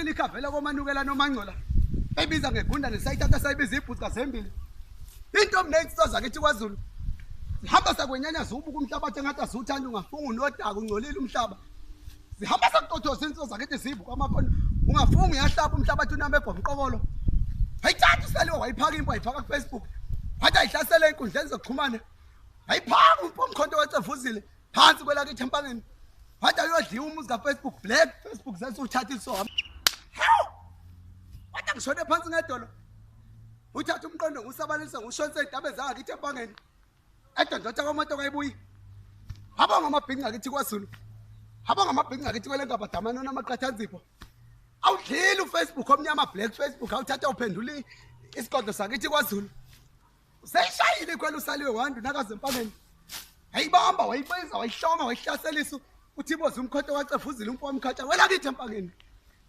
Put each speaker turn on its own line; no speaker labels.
Sayithathile ikhavela komanukela nomangcola. Ebiza ngegundane sayithatha sayibiza ibhuzi kazembili. Intombi nezinsizwa zakithi kwaZulu. Zihamba sakwenyanya ziwubuka umhlabathi engathi aziwuthanda ungafunga unodaka ungcolile umhlaba. Zihamba sakucothoza insizwa zakithi zivuka amakhono. Ungafunga uyahlaba umhlabathi unambe ebhomqokolo. Wayithatha usaliwe wayiphaka impi wayiphaka kuFacebook. Wathi ayihlasele ey'nkundleni zokuxhumana. Wayiphaka umkhonto wecevuzile phansi kwelakithi empangeni. Wathi ayodliwa umuzi kaFacebook black Facebook sesiwuthatha isoka. Hawu! Wathi angishone phansi ngedolo. Uthatha umqondo ngusabalisa ngushonse idaba ezangakithi empangeni. Edondotha kwamoto kayibuyi. Habonga amabhinca akithi kwaZulu. Habonga amabhinca akithi kwelenkabadamane onamaqathanzipho. Awudlile uFacebook omnyama black Facebook awuthatha uphendula isigodlo sakithi kwaZulu. Useyishayile ikhwela usaliwe wandu nakaze empangeni. Wayibamba wayibiza wayihloma wayihlaselisa uThibozi umkhonto wacefuzile umfo wamkhatsha welakithi empangeni.